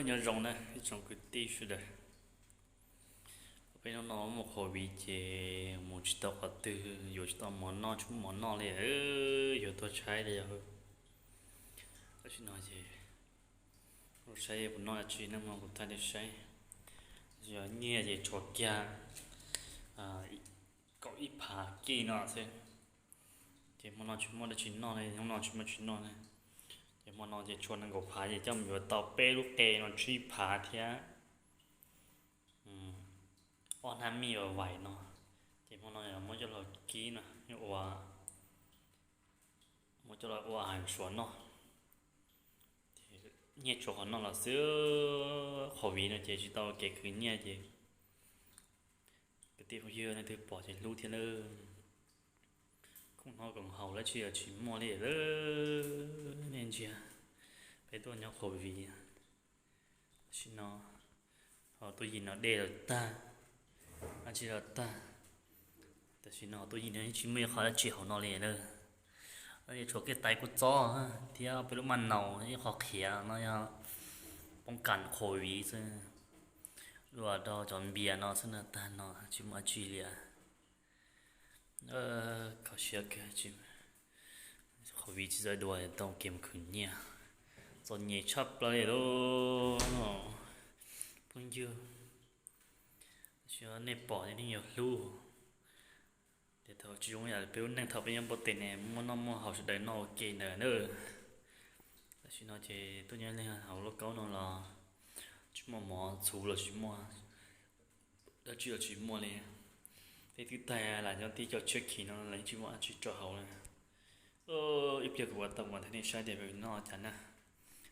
Nyob zoo na ib tsoom kwv tij sawv daws. Peb hnub no muaj covid ces mus tsis tau qhov twg, yuav tsis tau mov noj, tsis muaj mov noj li, yuav tuag tshaib li yog. Tam sim no ces kuv saib puas noj dab tsi na, mas kuv thaij nej saib. Yog nyiaj ces tshuav kiag kaum ib phav kij no xwb. Ces hmo no tsis muaj dab tsi noj li, hnub no tsis muaj tsis noj li. Ces hmo no ces tshuav nees nkaum phav ces coj mus yuav tau peb lub qe no tsib phav thiab ob hnab mij uas vais no. Ces hmo no muab coj los kib no ua, muab coj los ua hais suav noj. Nyiaj tshuav qhov noj los xwb, qhov viv no ces tsis tau kev khwv nyiaj ces kwv tij phooj ywg leej twg pom ces hlub thiab nawb. Khoom noj khoom haus dab tsi los tsis muaj li lawm, nej ntsia, peb tuaj nyob qhov viv tam sim no. Ho tuaj yim no dej los tag, dab tsi los tag. Tam sim no tuaj yim no tsis muaj ib qho dab tsi hauv no li na. Tshuav kiag tais kua txob thiab peb lub maj naus ib qho qhiav no yog poob kas qhov viv xwb. Luaj rau cov npias no xwb no tag no tsis muaj dab tsi li. Kho siab kawg, qhov viv tsis txawj dua tau kev mus khwv nyiaj, txom nyem tshaj plaws li lauj. Phooj ywg, tam sim no nej pom nej yeej yuav hlub. Ces thaum tsis zoo yam peb lub neej thaum peb nyob npau tes ne, muaj noj muaj haus sawv daws noj ua ke ntawd na. Tam sim no ces tuaj nyob leej hauv lub kaub no los tsis muaj mov txhuv los tsis muaj, dab tsi los tsis muaj li. Tej twb tag lam nyob tib co tshiab khiv no los yeej tsis muaj dab tsi rau hauv li. Ib pliag kuv ua tau mas thiaj nej saib tias peb noj cas na.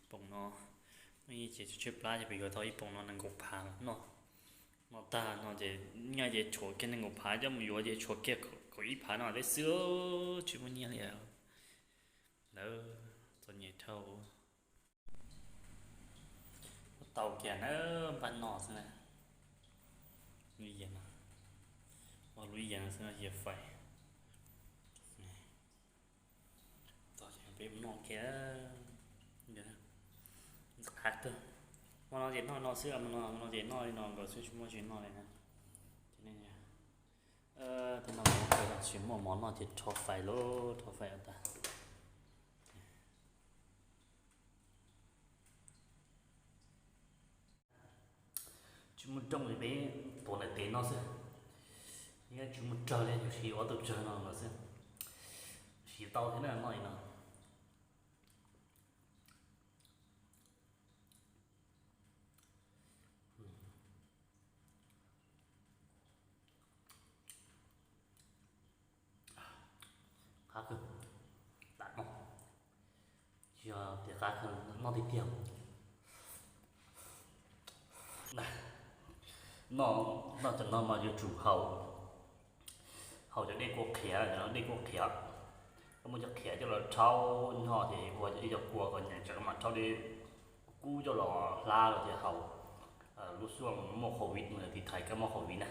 Poom no, ces tshiab plab ces peb yuav tau ib poom no nees nkaum phav noj. Noj tag no ces nyiaj ces tshuav kiag nees nkaum phav, coj mus yuav ces tshuav kiag kaum ib phav no thiab xwb, tsis muaj nyiaj li lawm. Txom nyem dhau. Tau kiag na, npaj no xwb na. Lub yias no, lub yias no xwb no yias fais. Txog ces peb mus noj kiag. Ntxim qab kawg. Hmo no ces noj no xwb, hmo no ces noj li no nkaus xwb, tsis muaj tsis noj li na. Ces nej, tab no tsis muaj mov noj ces rho fais lauj, rho fais tas. Tsis muaj rooj li, peb tuav ntawm tes no xwb. Tsis muaj tsawg li, siv ob tug tsawg no los xwb. Siv tau thiab na, noj li no. Qab kawg, tam no, tsis yog tias qab kawg, noj tiag tiag. Noj, noj cov no mas yuav tsum haus, haus cov dej kua qhiav, cov dej kua qhiav. Koj muab cov qhiav coj los rhaub nyo ces ua ib co kua kom nyeem tsawv mas rhaub dej kub coj los hlab los ces haus. Lub xyoo muaj covid, tiv thaiv kab mob covid na.